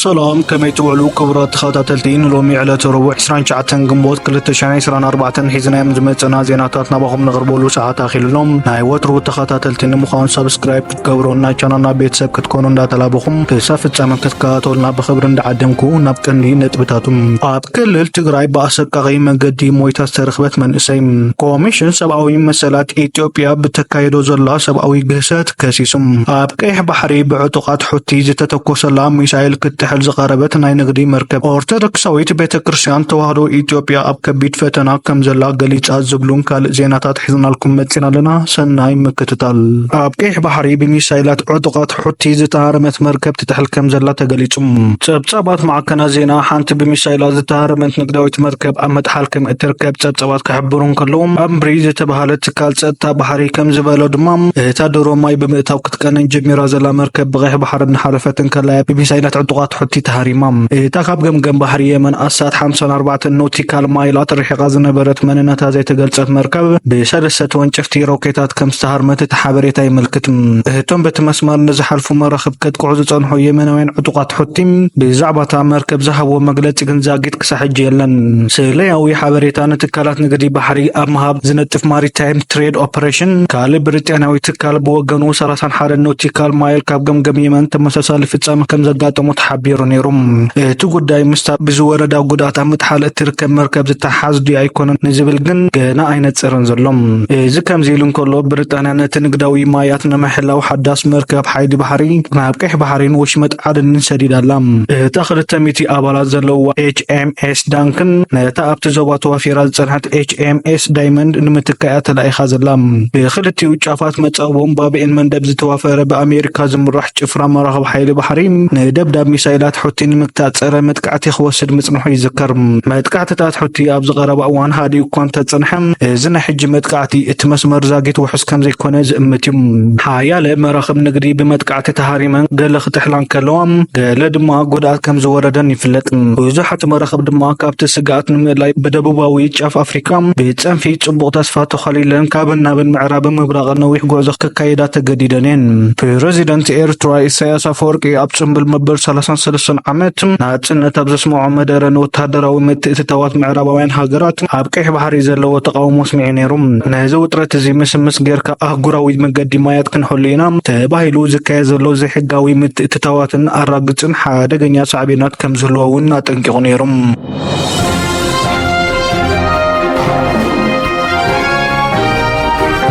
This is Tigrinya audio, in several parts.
ሰላም፣ ከመይ ትውዕሉ ክቡራት ተኸታተልቲ? ንሎሚ ዕለተ ረቡዕ ዕስራን ትሽዓተን ግንቦት ክልተ ሽሕን ዕስራን ኣርባዕተን ሒዝናዮም ዝመጸና ዜናታት ናባኹም ነቕርበሉ ሰዓት ኣኺሉ ኣሎ። ናይ ወትሩ ተኸታተልቲ ንምዃን ሳብስክራይብ ክትገብሩ፣ ናይ ቻናልና ቤተሰብ ክትኮኑ እንዳተላበኹም ክሳብ ፍጻመ ክትከታተሉና ብኽብሪ እንዳዓደምኩ ናብ ቀንዲ ነጥብታቱ። ኣብ ክልል ትግራይ ብኣሰቃቒ መገዲ ሞይታ ዝተረኽበት መንእሰይ። ኮሚሽን ሰብኣዊ መሰላት ኢትዮጵያ ብተካይዶ ዘላ ሰብኣዊ ግህሰት ከሲሱ። ኣብ ቀይሕ ባሕሪ ብዕጡቓት ሑቲ ዝተተኮሰላ ሚሳይል ክትጥሕል ዝቐረበት ናይ ንግዲ መርከብ ኦርቶዶክሳዊት ቤተ ክርስቲያን ተዋህዶ ኢትዮጵያ ኣብ ከቢድ ፈተና ከም ዘላ ገሊጻ ዝብሉን ካልእ ዜናታት ሒዝናልኩም መጺና ኣለና። ሰናይ ምክትታል። ኣብ ቀይሕ ባሕሪ ብሚሳይላት ዕጡቓት ሑቲ ዝተሃረመት መርከብ ትጥሕል ከም ዘላ ተገሊጹ። ጸብጻባት ማዕከናት ዜና ሓንቲ ብሚሳይላት ዝተሃረመት ንግዳዊት መርከብ ኣብ ምጥሓል ከም እትርከብ ጸብጻባት ክሕብሩ እንከለዉ፣ ኣምብሪ ዝተባህለ ትካል ጸጥታ ባሕሪ ከም ዝበሎ ድማ፣ እታ ድሮ ማይ ብምእታው ክትቀንን ጀሚራ ዘላ መርከብ ብቐይሕ ባሕሪ እናሓለፈት እንከላ እያ ብሚሳይላት ዕጡቓት ሑቲ ተሃሪማ። እታ ካብ ገምገም ባሕሪ የመን ኣስታት ሓምሳን ኣርባዕተን ኖቲካል ማይላት ርሒቓ ዝነበረት መንነታ ዘይተገልጸት መርከብ ብሰለስተ ተወንጨፍቲ ሮኬታት ከም ዝተሃርመት እቲ ሓበሬታ የመልክት። እቶም በቲ መስመር ንዝሓልፉ መራኽብ ከጥቅዑ ዝጸንሑ የመናውያን ዕጡቓት ሑቲ ብዛዕባ እታ መርከብ ዝሃብዎ መግለጺ ግን ዛጊት ክሳብ ሕጂ የለን። ስለያዊ ሓበሬታ ንትካላት ንግዲ ባሕሪ ኣብ ምሃብ ዝነጥፍ ማሪታይም ትሬድ ኦፐሬሽን፣ ካልእ ብሪጣንያዊ ትካል ብወገኑ ሰላሳን ሓደን ኖቲካል ማይል ካብ ገምገም የመን ተመሳሳሊ ፍጻመ ከም ዘጋጠሞ ተሓቢሩ ነይሩ። እቲ ጉዳይ ምስታ ብዝወረዳ ጉድኣት ኣብ ምጥሓል እትርከብ መርከብ ዝተሓሓዝ ድዩ ኣይኮነን ንዝብል ግን ገና ኣይነጸረን ዘሎ። እዚ ከምዚ ኢሉ እንከሎ፣ ብሪጣንያ ነቲ ንግዳዊ ማያት ንምሕላው ሓዳስ መርከብ ሓይሊ ባሕሪ ናብ ቀይሕ ባሕሪን ወሽመጥ ዓደንን ሰዲዳ ኣላ። እታ ክልተ ሚእቲ ኣባላት ዘለዋ ኤች ኤም ኤስ ዳንክን ነታ ኣብቲ ዞባ ተዋፊራ ዝጸንሐት ኤች ኤም ኤስ ዳይመንድ ንምትካእ እያ ተላኢኻ ዘላ። ብክልቲኡ ጫፋት መጻብቦም ባብ ኤል መንደብ ዝተዋፈረ ብኣሜሪካ ዝምራሕ ጭፍራ መራኽብ ሓይሊ ባሕሪ ንደብዳብ ሚሳይላት ሑቲ ንምግታእ ጸረ መጥቃዕቲ ክወስድ ምጽንሑ ይዝከር። መጥቃዕትታት ሑቲ ኣብዚ ቀረባ እዋን ሃዲኡ እኳ እንተጸንሐ፣ እዚ ናይ ሕጂ መጥቃዕቲ እቲ መስመር ዛጊት ውሑስ ከም ዘይኮነ ዝእምት እዩ። ሓያለ መራኽብ ንግዲ ብመጥቃዕቲ ተሃሪመን ገለ ክጥሕላ እንከለዋ፣ ገለ ድማ ጉድኣት ከም ዝወረደን ይፍለጥ። ብዙሓት መራኽብ ድማ ካብቲ ስግኣት ንምእላይ ብደቡባዊ ጫፍ ኣፍሪቃ ብጸንፊ ጽቡቕ ተስፋ ተዃሊለን ካብን ናብን ምዕራብን ምብራቕን ነዊሕ ጉዕዞ ክካየዳ ተገዲደን እየን። ፕረዚደንት ኤርትራ ኢሳያስ ኣፈወርቂ ኣብ ጽምብል መበል ሰላሳን ሰለስተን ዓመት ናጽነት ኣብ ዘስምዖ መደረ ንወተሃደራዊ ምትእትታዋት ምዕራባውያን ሃገራት ኣብ ቀይሕ ባሕሪ ዘለዎ ተቓውሞ ኣስሚዑ ነይሩ። ነዚ ውጥረት እዚ ምስምስ ጌርካ ኣህጉራዊ መገዲ ማያት ክንሕሉ ኢና ተባሂሉ ዝካየድ ዘሎ ዘይሕጋዊ ምትእትታዋትን ኣራግጽን ሓደገኛ ሳዕቤናት ከም ዝህልዎ እውን ኣጠንቂቑ ነይሩ።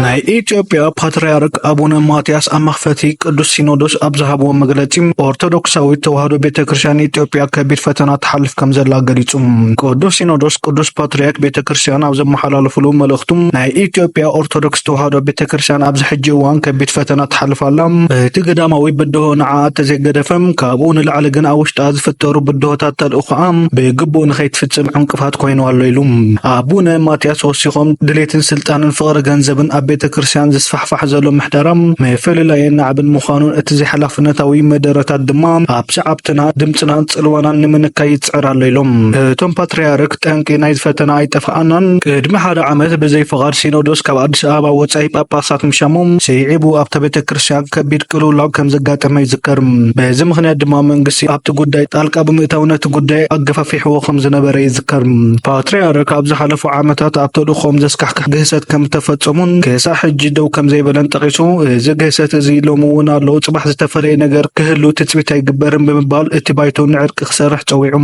ናይ ኢትዮጵያ ፓትርያርክ ኣቡነ ማትያስ ኣብ መኽፈቲ ቅዱስ ሲኖዶስ ኣብ ዝሃብዎ መግለጺ፣ ኦርቶዶክሳዊት ተዋህዶ ቤተ ክርስቲያን ኢትዮጵያ ከቢድ ፈተና ትሓልፍ ከም ዘላ ገሊጹ። ቅዱስ ሲኖዶስ ቅዱስ ፓትርያርክ ቤተ ክርስቲያን ኣብ ዘመሓላለፉሉ መልእኽቱ፣ ናይ ኢትዮጵያ ኦርቶዶክስ ተዋህዶ ቤተ ክርስቲያን ኣብዚ ሕጂ እዋን ከቢድ ፈተና ትሓልፍ ኣላ። እቲ ገዳማዊ ብድሆ ንዓኣ እንተዘይገደፈ፣ ካብኡ ንላዕሊ ግን ኣብ ውሽጣ ዝፍጠሩ ብድሆታት ተልእኾኣ ብግቡእ ንኸይትፍጽም ዕንቅፋት ኮይኑ ኣሎ ኢሉ። ኣቡነ ማትያስ ወሲኾም፣ ድሌትን ስልጣንን ፍቕሪ ገንዘብን ኣብ ቤተ ክርስቲያን ዝስፋሕፋሕ ዘሎ ምሕደራ ምፍልላይን ናዕብን ምዃኑን፣ እቲ ዘይሓላፍነታዊ መደረታት ድማ ኣብ ሰዓብትና ድምፅናን ጽልዋናን ንምንካይ ይጽዕር ኣሎ ኢሎም። እቶም ፓትርያርክ፣ ጠንቂ ናይዚ ፈተና ኣይጠፍኣናን፣ ቅድሚ ሓደ ዓመት ብዘይ ፍቓድ ሲኖዶስ ካብ ኣዲስ ኣበባ ወጻኢ ጳጳሳት ምሻሞም ስዒቡ ኣብታ ቤተ ክርስቲያን ከቢድ ቅልውላው ከም ዘጋጠመ ይዝከር። በዚ ምኽንያት ድማ መንግስቲ ኣብቲ ጉዳይ ጣልቃ ብምእታው ነቲ ጉዳይ ኣገፋፊሕዎ ከም ዝነበረ ይዝከር። ፓትርያርክ ኣብ ዝሓለፉ ዓመታት ኣብ ተልእኾም ዘስካሕክሕ ግህሰት ከም ዝተፈጸሙን ክሳብ ሕጂ ደው ከም ዘይበለን ጠቒሱ፣ እዚ ግህሰት እዚ ሎሚ እውን ኣሎ፣ ጽባሕ ዝተፈለየ ነገር ክህሉ ትጽቢት ኣይግበርን ብምባል እቲ ባይቶ ንዕርቂ ክሰርሕ ጸዊዑ።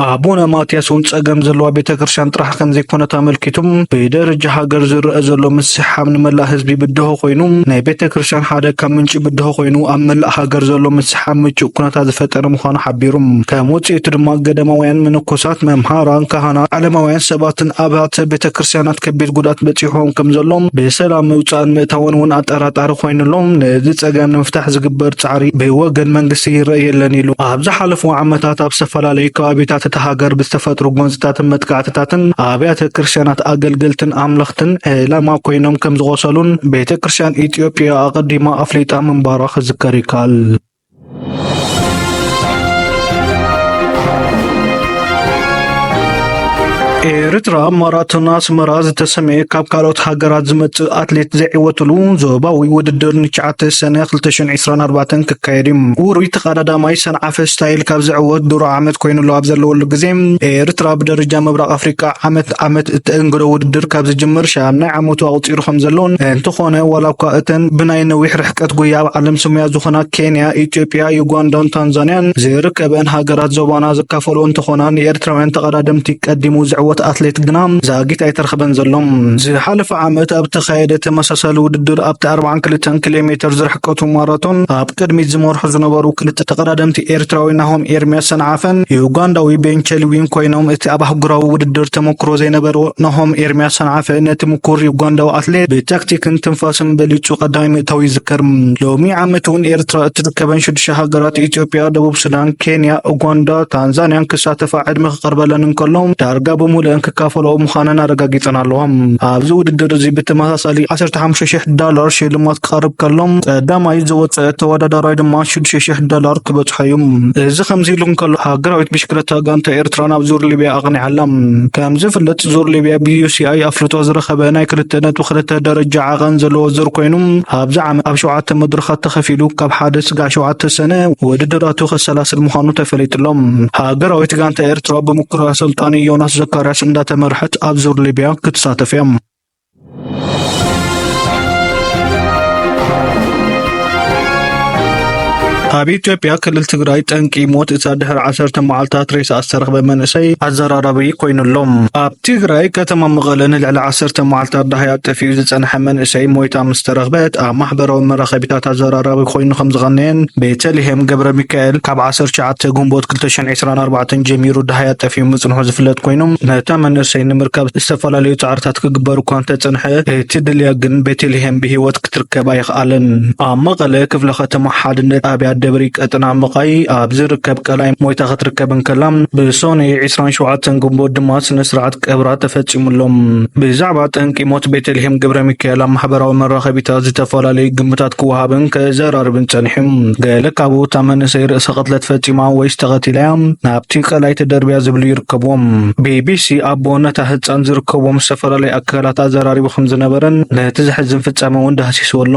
ኣቡነ ማትያስ እውን ጸገም ዘለዋ ቤተ ክርስቲያን ጥራሕ ከም ዘይኮነት ኣመልኪቱ፣ ብደረጃ ሃገር ዝረአ ዘሎ ምስሕሓም ንመላእ ህዝቢ ብድሆ ኮይኑ፣ ናይ ቤተ ክርስቲያን ሓደ ካብ ምንጪ ብድሆ ኮይኑ፣ ኣብ መላእ ሃገር ዘሎ ምስሕሓም ምቹእ ኩነታት ዝፈጠረ ምዃኑ ሓቢሩ። ከም ውጽኢቱ ድማ ገዳማውያን፣ መነኮሳት፣ መምሃራን፣ ካህናት፣ ዓለማውያን ሰባትን ኣብያተ ቤተ ክርስቲያናት ከቢድ ጉድኣት በጺሖም ከም ዘሎ፣ ብሰላም ምውጻእን ምእታውን እውን ኣጠራጣሪ ኮይኑሎም፣ ነዚ ጸገም ንምፍታሕ ዝግበር ጻዕሪ ብወገን መንግስቲ ይረአ የለን ኢሉ። ኣብ ዝሓለፉ ዓመታት ኣብ ዝተፈላለዩ ከባቢታት እታ ሃገር ብዝተፈጥሩ ጎንጽታትን መጥቃዕትታትን ኣብያተ ክርስቲያናት ኣገልገልትን ኣምለኽትን ዕላማ ኮይኖም ከም ዝቖሰሉን ቤተ ክርስቲያን ኢትዮጵያ ኣቐዲማ ኣፍሊጣ ምንባራ ክዝከር ይከኣል። ኤርትራ፣ ማራቶን ኣስመራ ዝተሰመየ ካብ ካልኦት ሃገራት ዝመጽእ ኣትሌት ዘይዕወትሉ ዞባዊ ውድድር ንትሽዓተ ሰነ ክልተ ሽሕን ዕስራን ኣርባዕተን ክካየድ እዩ። ውሩይ ተቐዳዳማይ ሰንዓፈ ስታይል ካብ ዝዕወት ድሮ ዓመት ኮይኑሉ ኣብ ዘለወሉ ግዜ፣ ኤርትራ ብደረጃ ምብራቕ ኣፍሪቃ ዓመት ዓመት እተእንግዶ ውድድር ካብ ዝጅምር ሻምናይ ዓመቱ ኣቑጺሩ ከም ዘሎን፣ እንተኾነ ዋላ እኳ እተን ብናይ ነዊሕ ርሕቀት ጉያ ኣብ ዓለም ስሙያ ዝኾና ኬንያ፣ ኢትዮጵያ፣ ዩጋንዳን ታንዛንያን ዝርከበን ሃገራት ዞባና ዝካፈሉ እንተኾና፣ ንኤርትራውያን ተቐዳደምቲ ቀዲሙ ዝዕወት ኣትሌት ግና ዛጊት ኣይተረኽበን ዘሎ። ዝሓለፈ ዓመት ኣብ ተኻየደ ተመሳሳሊ ውድድር ኣብቲ ኣርባዓን ክልተን ኪሎ ሜትር ዝርሕቀቱ ማራቶን ኣብ ቅድሚት ዝመርሑ ዝነበሩ ክልተ ተቐዳደምቲ ኤርትራዊ ናሆም ኤርሚያስ ሰንዓፈን ዩጋንዳዊ ቤን ቸልዊን ኮይኖም፣ እቲ ኣብ ኣህጉራዊ ውድድር ተመክሮ ዘይነበሮ ናሆም ኤርሚያስ ሰንዓፈ ነቲ ምኩር ዩጋንዳዊ ኣትሌት ብታክቲክን ትንፋስን በሊጹ ቀዳማይ ምእታው ይዝከር። ሎሚ ዓመት እውን ኤርትራ እትርከበን ሽዱሽተ ሃገራት ኢትዮጵያ፣ ደቡብ ሱዳን፣ ኬንያ፣ ኡጋንዳ፣ ታንዛንያን ክሳተፋ ዕድመ ክቐርበለን እንከሎ፣ ዳርጋ ብምሉአን ክካፈለኦ ምዃነን ኣረጋጊጸን ኣለዋ። ኣብዚ ውድድር እዚ ብተመሳሳሊ ዓሰርተ ሓሙሽተ ሽሕ ዶላር ሽልማት ክቐርብ ከሎ፣ ቀዳማይ ዝወጸ ተወዳዳራይ ድማ ሽዱሽተ ሽሕ ዶላር ክበጽሖ እዩ። እዚ ከምዚ ኢሉ እንከሎ፣ ሃገራዊት ብሽክለታ ጋንታ ኤርትራ ናብ ዙር ሊብያ ኣቕኒዓ ኣላ። ከም ዝፍለጥ፣ ዙር ሊብያ ብ ዩ ሲ ኣይ ኣፍልጦ ዝረኸበ ናይ ክልተ ነጥቢ ክልተ ደረጃ ዓቐን ዘለዎ ዙር ኮይኑ፣ ኣብዚ ዓመት ኣብ ሸውዓተ መድረኻት ተኸፊሉ ካብ ሓደ ስጋዕ ሸውዓተ ሰነ ውድድራቱ ከሰላስል ምዃኑ ተፈሊጡ ኣሎ። ሃገራዊት ጋንታ ኤርትራ ብምክር ኣሰልጣኒ ዮናስ ዘካርያስ እንዳተመርሐት ኣብ ዙር ሊብያ ክትሳተፍ እያ። ኣብ ኢትዮጵያ ክልል ትግራይ ጠንቂ ሞት እታ ድሕሪ ዓሰርተ መዓልታት ሬሳ ዝተረኽበ መንእሰይ ኣዘራራቢ ኮይኑ ኣሎ። ኣብ ትግራይ ከተማ መቐለ ንልዕሊ ዓሰርተ መዓልታት ደሃያ ጠፊኡ ዝጸንሐ መንእሰይ ሞይታ ምስ ተረኽበት ኣብ ማሕበራዊ መራኸቢታት ኣዘራራቢ ኮይኑ ከም ዝቐነየን ቤተልሔም ገብረ ሚካኤል ካብ ዓሰርተ ትሽዓተ ግንቦት ክልተ ሽሕን ዕስራን ኣርባዕተን ጀሚሩ ደሃያ ጠፊኡ ምጽንሑ ዝፍለጥ ኮይኑ፣ ነታ መንእሰይ ንምርካብ ዝተፈላለዩ ጻዕርታት ክግበር እኳ እንተጸንሐ፣ እቲ ድልያ ግን ቤተልሔም ብህይወት ክትርከብ ኣይኽኣለን። ኣብ መቐለ ክፍለ ከተማ ሓድነት ጣብያ ደብሪ ቀጠና ምቓይ ኣብ ዝርከብ ቀላይ ሞይታ ክትርከብ እንከላ፣ ብሶኒ ዕስራን ሸውዓተን ግንቦት ድማ ስነ ስርዓት ቀብራ ተፈጺሙሎም። ብዛዕባ ጠንቂ ሞት ቤተልሔም ገብረ ሚካኤል ኣብ ማሕበራዊ መራኸቢታት ዝተፈላለዩ ግምታት ክወሃብን ከዘራርብን ጸኒሑ። ገለ ካብኡ እታ መንእሰይ ርእሰ ቅትለት ፈጺማ ወይስ ተቐቲላ እያ፣ ናብቲ ቀላይ ተደርብያ ዝብሉ ይርከብዎም። ቢ ቢ ሲ ኣቦ ነታ ህጻን ዝርከብዎም ዝተፈላለዩ ኣካላት ኣዘራሪቡ ከም ዝነበረን ነቲ ዘሕዝን ፍጻመ እውን ዳህሲስዎ ኣሎ።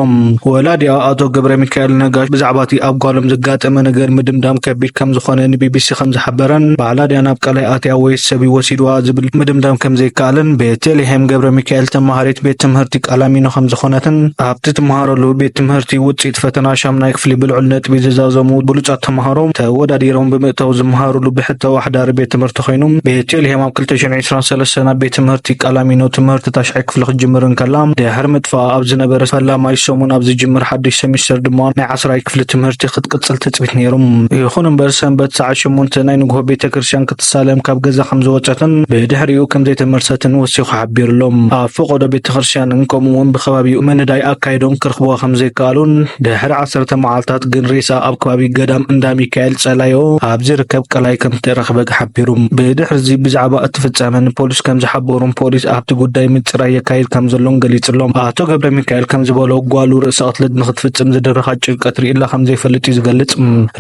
ወላዲኣ ኣቶ ገብረ ሚካኤል ነጋሽ ብዛዕባ እቲ ኣብ ጓሎም ዘጋጠመ ነገር ምድምዳም ከቢድ ከም ዝኾነ ን ቢ ቢ ሲ ከም ዝሓበረን፣ ባዕላ ድያ ናብ ቀላይ ኣትያ ወይስ ሰብ እዩ ወሲድዋ ዝብል ምድምዳም ከም ዘይከኣልን፣ ቤተልሔም ገብረ ሚካኤል ተማሃሪት ቤት ትምህርቲ ቃላሚኖ ከም ዝኾነትን፣ ኣብቲ ትመሃረሉ ቤት ትምህርቲ ውጽኢት ፈተና ሻምናይ ክፍሊ ብልዑል ነጥቢ ዝዛዘሙ ብሉጻት ተማሃሮ ተወዳዲሮም ብምእታው ዝመሃሩሉ ብሕታዊ ኣሕዳሪ ቤት ትምህርቲ ኮይኑ፣ ቤተልሔም ኣብ ክልተ ሽሕን ዕስራን ሰለስተን ኣብ ቤት ትምህርቲ ቃላሚኖ ትምህርቲ ታሽዓይ ክፍሊ ክትጅምር እንከላ፣ ድሕሪ ምጥፋኣ ኣብ ዝነበረ ፈላማይ ሰሙን ኣብ ዝጅምር ሓድሽ ሰሚስተር ድማ ናይ ዓስራይ ክፍሊ ትምህርቲ ክትቅጽል ትጽቢት ነይሩ። ይኹን እምበር፣ ሰንበት ሰዓት ሸሞንተ ናይ ንግሆ ቤተ ክርስቲያን ክትሳለም ካብ ገዛ ከም ዝወጸትን ብድሕሪኡ ከም ዘይተመልሰትን ወሲኹ ሓቢሩሎም። ኣብ ፈቐዶ ቤተ ክርስቲያንን ከምኡ እውን ብከባቢኡ መነዳይ ኣካይዶም ክረኽብዋ ከም ዘይከኣሉን፣ ድሕሪ ዓሰርተ መዓልታት ግን ሬሳ ኣብ ከባቢ ገዳም እንዳ ሚካኤል ጸላዮ ኣብ ዝርከብ ቀላይ ከም ዝተረኽበ ሓቢሩ። ብድሕሪ እዚ ብዛዕባ እቲ ፍጻመ ንፖሊስ ከም ዝሓበሩን ፖሊስ ኣብቲ ጉዳይ ምጽራይ የካይድ ከም ዘሎን ገሊጹሎም። ኣቶ ገብረ ሚካኤል ከም ዝበሎ፣ ጓሉ ርእሰ ቅትለት ንክትፍጽም ዝደረኻ ጭንቀት ርእዩላ ከም ዘይፈልጥ እዩ ዝገልጽ።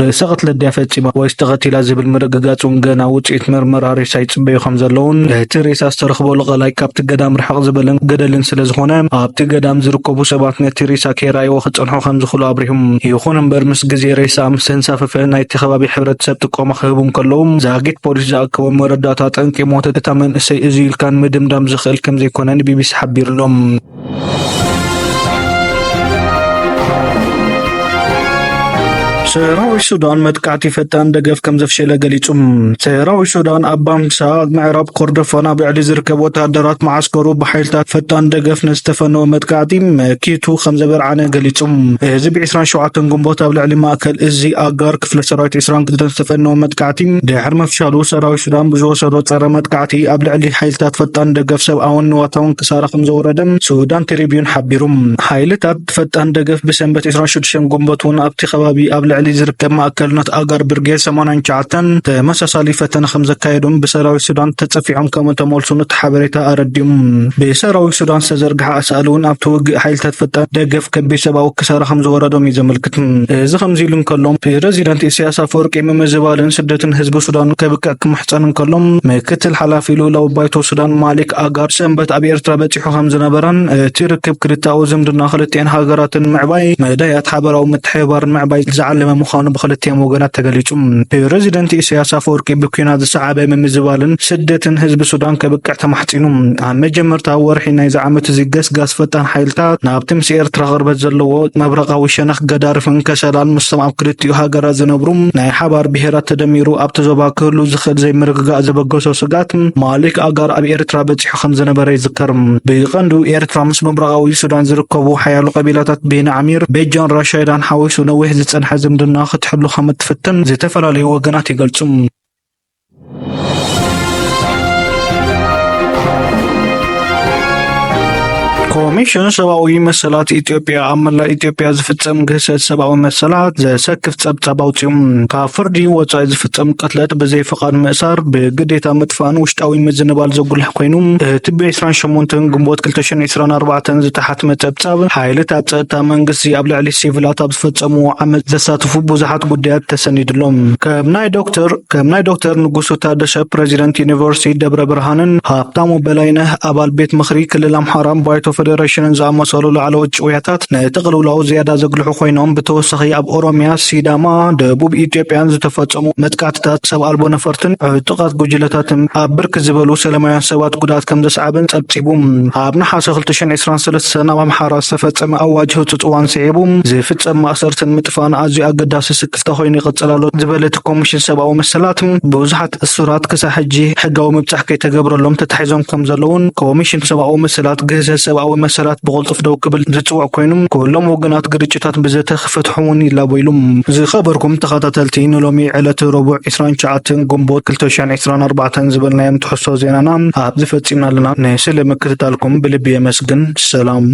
ርእሰ ቅትለት ድያ ፈጺማ ወይስ ተቐቲላ ዝብል ምርግጋጽ እውን ገና ውጽኢት ምርመራ ሬሳ ይጽበዩ ከም ዘለውን፣ እቲ ሬሳ ዝተረኽበሉ ቀላይ ካብቲ ገዳም ርሕቕ ዝበለን ገደልን ስለ ዝኾነ፣ ኣብቲ ገዳም ዝርከቡ ሰባት ነቲ ሬሳ ከይረኣይዎ ክጸንሑ ከም ዝኽእሉ ኣብሪሁም። ይኹን እምበር፣ ምስ ግዜ ሬሳ ምስ ተንሳፈፈ ናይቲ ከባቢ ሕብረተሰብ ጥቆማ ክህቡ እንከለዉ፣ ዛጊት ፖሊስ ዝኣከቦ መረዳእታ ጠንቂ ሞት እታ መንእሰይ እዚ ኢልካ ንምድምዳም ዝኽእል ከም ዘይኮነ ን ቢ ቢ ሲ ሓቢሩሎም። ሰራዊት ሱዳን መጥቃዕቲ ፈጣን ደገፍ ከም ዘፍሸለ ገሊጹ። ሰራዊት ሱዳን ኣብ ባምሳ ምዕራብ ኮርዶፋን ኣብ ልዕሊ ዝርከብ ወተሃደራት መዓስከሩ ብሓይልታት ፈጣን ደገፍ ንዝተፈነወ መጥቃዕቲ መኪቱ ከም ዘበርዓነ ገሊጹ። እዚ ብ ዕስራን ሸውዓተን ግንቦት ኣብ ልዕሊ ማእከል እዚ ኣጋር ክፍለ ሰራዊት ዕስራን ክልተን ዝተፈነወ መጥቃዕቲ ድሕሪ ምፍሻሉ፣ ሰራዊት ሱዳን ብዝወሰዶ ጸረ መጥቃዕቲ ኣብ ልዕሊ ሓይልታት ፈጣን ደገፍ ሰብኣውን ንዋታውን ክሳራ ከም ዘወረደ ሱዳን ትሪቢዩን ሓቢሩ። ሓይልታት ፈጣን ደገፍ ብሰንበት ዕስራን ሽዱሽተን ግንቦት እውን ኣብቲ ከባቢ ኣብ ልዕሊ ዝርከብ ማእከልነት ኣጋር ብርጌድ ሰማንያን ትሽዓተን ተመሳሳሊ ፈተነ ከም ዘካየዱን ብሰራዊት ሱዳን ተጸፊዖም ከም እተመልሱን እቲ ሓበሬታ ኣረዲኡ። ብሰራዊት ሱዳን ዝተዘርግሐ ኣሳእሊ እውን ኣብቲ ውግእ ሓይልታት ፈጣን ደገፍ ከቢድ ሰብኣዊ ክሳራ ከም ዝወረዶም እዩ ዘመልክት። እዚ ከምዚ ኢሉ እንከሎ፣ ፕረዚደንት ኢሳያስ ኣፈወርቂ ምምዝባልን ስደትን ህዝቢ ሱዳን ከብቅዕ ክምሕጸን እንከሎ፣ ምክትል ሓላፊ ልኡላዊ ባይቶ ሱዳን ማሊክ ኣጋር ሰንበት ኣብ ኤርትራ በጺሑ ከም ዝነበረን እቲ ርክብ ክልተኣዊ ዝምድና ክልቲኤን ሃገራትን ምዕባይ መዳያት ሓበራዊ ምትሕብባርን ምዕባይ ዝዓለመ ምዃኑ ብክልቲኦም ወገናት ተገሊጹ። ፕረዚደንት ኢሳያስ ኣፈወርቂ ብኲናት ዝሰዓበ ምምዝባልን ስደትን ህዝቢ ሱዳን ከብቅዕ ተማሕጺኑ። ኣብ መጀመርታ ወርሒ ናይዚ ዓመት እዚ ገስጋስ ፈጣን ሓይልታት ናብቲ ምስ ኤርትራ ቅርበት ዘለዎ ምብራቓዊ ሸነኽ ገዳርፍን ከሰላን ምስቶም ኣብ ክልቲኡ ሃገራት ዝነብሩ ናይ ሓባር ብሄራት ተደሚሩ ኣብቲ ዞባ ክህሉ ዝኽእል ዘይምርግጋእ ዘበገሶ ስግኣት ማሊክ ኣጋር ኣብ ኤርትራ በጺሑ ከም ዝነበረ ይዝከር። ብቐንዱ ኤርትራ ምስ ምብራቓዊ ሱዳን ዝርከቡ ሓያሎ ቀቢላታት ቤኒ ዓሚር፣ ቤጃን ራሻይዳን ሓዊሱ ነዊሕ ዝጸንሐ ዝምድና ክትሕሉ ከም እትፍትን ዝተፈላለዩ ወገናት ይገልጹ። ኮሚሽን ሰብኣዊ መሰላት ኢትዮጵያ ኣብ መላእ ኢትዮጵያ ዝፍጸም ግህሰት ሰብኣዊ መሰላት ዘሰክፍ ጸብጻብ ኣውጺኡ። ካብ ፍርዲ ወጻኢ ዝፍጸም ቅትለት፣ ብዘይ ፍቓድ ምእሳር፣ ብግዴታ ምጥፋእን ውሽጣዊ ምዝንባል ዘጉልሕ ኮይኑ፣ እቲ ብ ዕስራን ሸሞንተን ግንቦት ክልተ ሽሕን ዕስራን ኣርባዕተን ዝተሓትመ ጸብጻብ፣ ሓይልታት ጸጥታ መንግስቲ ኣብ ልዕሊ ሲቪላት ኣብ ዝፈጸምዎ ዓመጽ ዘሳትፉ ብዙሓት ጉዳያት ተሰኒድሎም። ከም ናይ ዶክተር ከም ናይ ዶክተር ንጉሱ ታደሰ፣ ፕሬዚደንት ዩኒቨርሲቲ ደብረ ብርሃንን፣ ሃብታሙ በላይነህ፣ ኣባል ቤት ምኽሪ ክልል ኣምሓራን ባይቶ ፌዴሬሽንን ዝኣመሰሉ ላዕለዎት ጭውያታት ነቲ ቅልውላው ዝያዳ ዘጉልሑ ኮይኖም፣ ብተወሳኺ ኣብ ኦሮሚያ፣ ሲዳማ፣ ደቡብ ኢትዮጵያን ዝተፈጸሙ መጥቃዕትታት ሰብ ኣልቦ ነፈርትን ዕጡቓት ጉጅለታትን ኣብ ብርክት ዝበሉ ሰላማውያን ሰባት ጉድኣት ከም ዘስዓበን ጸብጺቡ። ኣብ ነሓሰ ክልተ ሽሕን ዕስራን ሰለስተን ኣብ ኣምሓራ ዝተፈጸመ ኣዋጅ ህጹጽ እዋን ስዒቡ ዝፍጸም ማእሰርትን ምጥፋእን ኣዝዩ ኣገዳሲ ስክፍታ ኮይኑ ይቕጽል ኣሎ ዝበለ እቲ ኮሚሽን ሰብኣዊ መሰላት፣ ብዙሓት እሱራት ክሳብ ሕጂ ሕጋዊ ምብጻሕ ከይተገብረሎም ተታሒዞም ከም ዘለውን፣ ኮሚሽን ሰብኣዊ መሰላት ግህሰት ሰብኣዊ መሰላት ብቕልጡፍ ደው ክብል ዝጽውዕ ኮይኑ፣ ኩሎም ወገናት ግርጭታት ብዘተ ክፈትሑ እውን ይላቦ ኢሉ። ዝኸበርኩም ተኸታተልቲ፣ ንሎሚ ዕለት ረቡዕ ዕስራን ትሽዓተን ግንቦት ክልተ ሽሕን ዕስራን ኣርባዕተን ዝበልናዮም ትሕዝቶ ዜናና ኣብዚ ፈጺምና ኣለና። ንስለ ምክትታልኩም ብልቢ የመስግን። ሰላም።